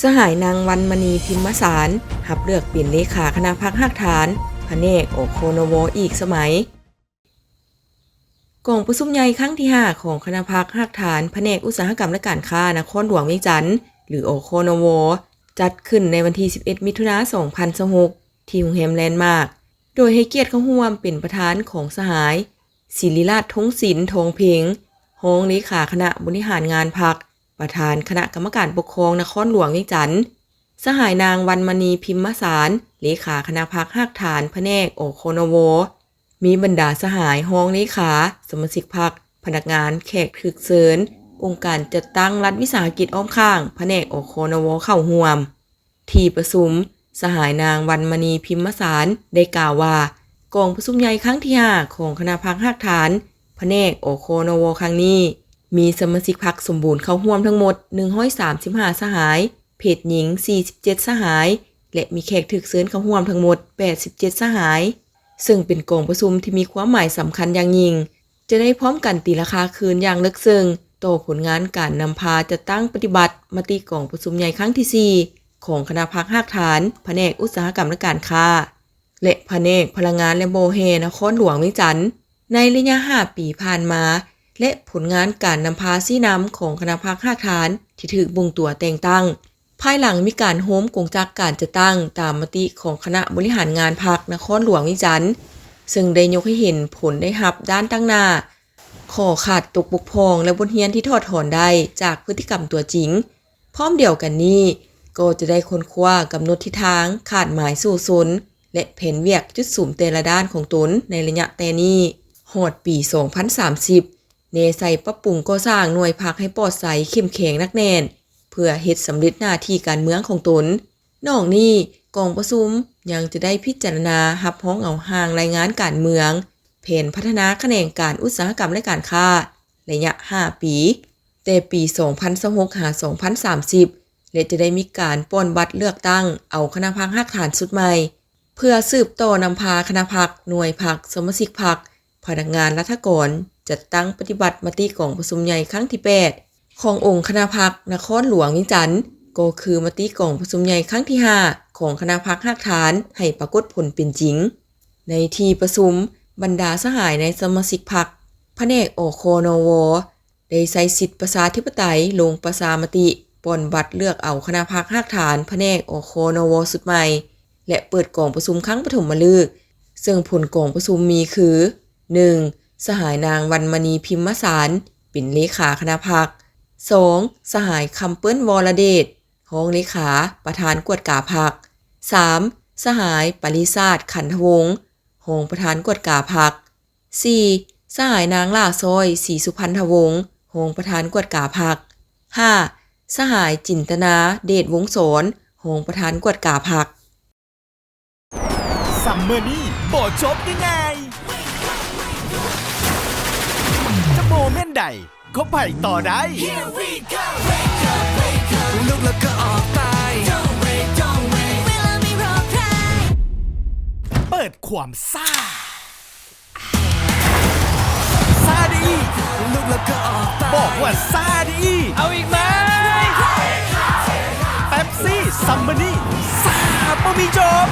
ສະຫາຍນາງ ວັນມະນີ ພິມມະສານ ຮັບເລືອກເປັນເລຂາຄະນະພັກຮາກຖານ ພະແນກ ອຄນວ ອີກສະໄໝ. ກອງປະຊຸມໃຫຍ່ຄັ້ງທີຫ້າ ຂອງຄະນະພັກຮາກຖານ ພະແນກອຸດສາຫະກຳ ແລະ ການຄ້າ ນະຄອນຫຼວງວຽງຈັນ ຫຼື ອຄນວ ຈັດຂຶ້ນໃນວັນທີສິບເອັດ ມິຖຸນາ ສອງພັນຊາວຫົກ ທີ່ໂຮງແຮມແລນມາກ ໂດຍໃຫ້ກຽດເຂົ້າຮ່ວມເປັນປະທານຂອງສະຫາຍ ສິລິລາດ ທົງສິນ ທອງເພັງ ຮອງເລຂາຄະນະບໍລິຫານງານພັກ ປະທານຄະນະກຳມະການປົກຄອງນະຄອນຫຼວງວຽງຈັນ, ສະຫາຍນາງ ວັນມະນີ ພິມມະສານ ເລຂາຄະນະພັກຮາກຖານ ພະແນກ ອຄນວ, ມີບັນດາສະຫາຍຮອງເລຂາ, ສະມາຊິກພັກ, ພະນັກງານ, ແຂກຖືກເຊີນ, ອົງການຈັດຕັ້ງລັດວິສາຫະກິດອ້ອມຂ້າງ ພະແນກ ອຄນວ ເຂົ້າຮ່ວມ. ທີ່ປະຊຸມ, ສະຫາຍນາງ ວັນມະນີ ພິມມະສານ ໄດ້ກ່າວວ່າ ກອງປະຊຸມໃຫຍ່ຄັ້ງທີຫ້າ ຂອງຄະນະພັກຮາກຖານ ພະແນກ ອຄນວ ຄັ້ງນີ້ ມີສະມາຊິກພັກສົມບູນເຂົ້າຮ່ວມທັງໝົດ ໜຶ່ງຮ້ອຍສາມສິບຫ້າ ສະຫາຍ, ເພດຍິງ ສີ່ສິບເຈັດ ສະຫາຍ ແລະ ມີແຂກຖືກເຊີນເຂົ້າຮ່ວມທັງໝົດ ແປດສິບເຈັດ ສະຫາຍ, ເຊິ່ງເປັນກອງປະຊຸມທີ່ມີຄວາມໝາຍສຳຄັນຢ່າງຍິ່ງ, ຈະໄດ້ພ້ອມກັນຕີລະຄາຄືນຢ່າງເລິກເຊິ່ງຕໍ່ຜົນງານການນຳພາຈັດຕັ້ງປະຕິບັດມະຕິກອງປະຊຸມໃຫຍ່ຄັ້ງທີສີ່ ຂອງຄະນະພັກຮາກຖານ ພະແນກອຸດສາຫະກຳ ແລະ ການຄ້າ ແລະ ພະແນກພະລັງງານ ແລະ ບໍ່ແຮ່ ນະຄອນຫຼວງວຽງຈັນ ໃນໄລຍະຫ້າປີຜ່ານມາ ແລະ ຜົນງານການນຳພາຊີ້ນຳຂອງຄະນະພັກຮາກຖານທີ່ຖືກບົ່ງຕົວແຕ່ງຕັ້ງ ພາຍຫຼັງມີການໂຮມກົງຈັກການຈັດຕັ້ງຕາມມະຕິຂອງຄະນະບໍລິຫານງານພັກນະຄອນຫຼວງວຽງຈັນ, ເຊິ່ງໄດ້ຍົກໃຫ້ເຫັນຜົນໄດ້ຮັບດ້ານຕັ້ງໜ້າ, ຂໍ້ຂາດຕົກບົກຜ່ອງ ແລະ ບົດຮຽນທີ່ຖອດຖອນໄດ້ຈາກພຶດຕິກຳຕົວຈິງ. ພ້ອມດຽວກັນນີ້, ກໍຈະໄດ້ຄົ້ນຄວ້າກຳນົດທິດທາງ, ຄາດໝາຍສູ້ຊົນ ແລະ ແຜນວຽກຈຸດສຸມແຕ່ລະດ້ານຂອງຕົນໃນໄລຍະແຕ່ນີ້ຮອດປີສອງພັນສາມສິບ, ແນໃສ່ປັບປຸງກໍ່ສ້າງໜ່ວຍພັກໃຫ້ປອດໃສ, ເຂັ້ມແຂງ, ໜັກແໜ້ນ ເພື່ອເຮັດສຳເລັດໜ້າທີ່ການເມືອງຂອງຕົນ. ນອກນີ້, ກອງປະຊຸມຍັງຈະໄດ້ພິຈາລະນາຮັບຮອງເອົາຮ່າງລາຍງານການເມືອງ, ແຜນພັດທະນາຂະແໜງການອຸດສາຫະກຳ ແລະ ການຄ້າ ໄລຍະຫ້າປີ, ແຕ່ປີສອງພັນຊາວຫົກ ຫາ ສອງພັນສາມສິບ ແລະ ຈະໄດ້ມີການປ່ອນບັດເລືອກຕັ້ງເອົາຄະນະພັກຮາກຖານຊຸດໃໝ່ ເພື່ອສືບຕໍ່ນຳພາຄະນະພັກ, ໜ່ວຍພັກ, ສະມາຊິກພັກ, ພະນັກງານລັດຖະກອນ ຈັດຕັ້ງປະຕິບັດມະຕິກອງປະຊຸມໃຫຍ່ຄັ້ງທີແປດ ຂອງອົງຄະນະພັກນະຄອນຫຼວງວຽງຈັນ, ກໍຄືມະຕິກອງປະຊຸມໃຫຍ່ຄັ້ງທີຫ້າ ຂອງຄະນະພັກຮາກຖານ ໃຫ້ປາກົດຜົນເປັນຈິງ. ໃນທີ່ປະຊຸມ, ບັນດາສະຫາຍໃນສະມາຊິກພັກ, ພະແນກ ອຄນວ, ໄດ້ໃຊ້ສິດປະຊາທິປະໄຕລົງປະຊາມະຕິ ປ່ອນບັດເລືອກເອົາຄະນະພັກຮາກຖານ ພະແນກ ອຄນວ ຊຸດໃໝ່ ແລະ ເປີດກອງປະຊຸມຄັ້ງປະຖົມມະລຶກ, ເຊິ່ງຜົນກອງປະຊຸມມີຄື ໜຶ່ງ ສະຫາຍນາງ ວັນມະນີ ພິມມະສານ ເປັນເລຂາຄະນະພັກ, ສອງ ສະຫາຍ ຄຳເປີ້ນ ວໍລະເດດ ຮອງເລຂາ ປະທານກວດກາພັກ, ສາມ ສະຫາຍ ປະລິສາດ ຂັນທະວົງ ຮອງປະທານກວດກາພັກ, ສີ່ ສະຫາຍນາງ ຫຼ້າຊອຍ ສີສຸພັນທະວົງ ຮອງປະທານກວດກາພັກ, ຫ້າ ສະຫາຍ ຈິນຕະນາ ເດດວົງສອນ ຮອງປະທານກວດກາພັກ. ຊັມເມີນີ້ບໍ່ຈົບງ່າຍໆ ຈະໂມເມັນໃດ ຄົບໃຜຕໍ່ໄດ້ Here we go, wake up, wake up. ລຸກແລ້ວກໍອອກໄປ Don't wait, don't wait. ເວລາໄມ່ລໍໃຜ ເປີດຄວາມຊາ ຊາໄດ້ອີກ ລຸກແລ້ວກໍອອກໄປ ບອກວ່າຊາໄດ້ອີກ ເອົາອີກໄໝ ເປັບຊີ ຊັມເມີນີ້ ຊາບໍ່ມີຈົບ.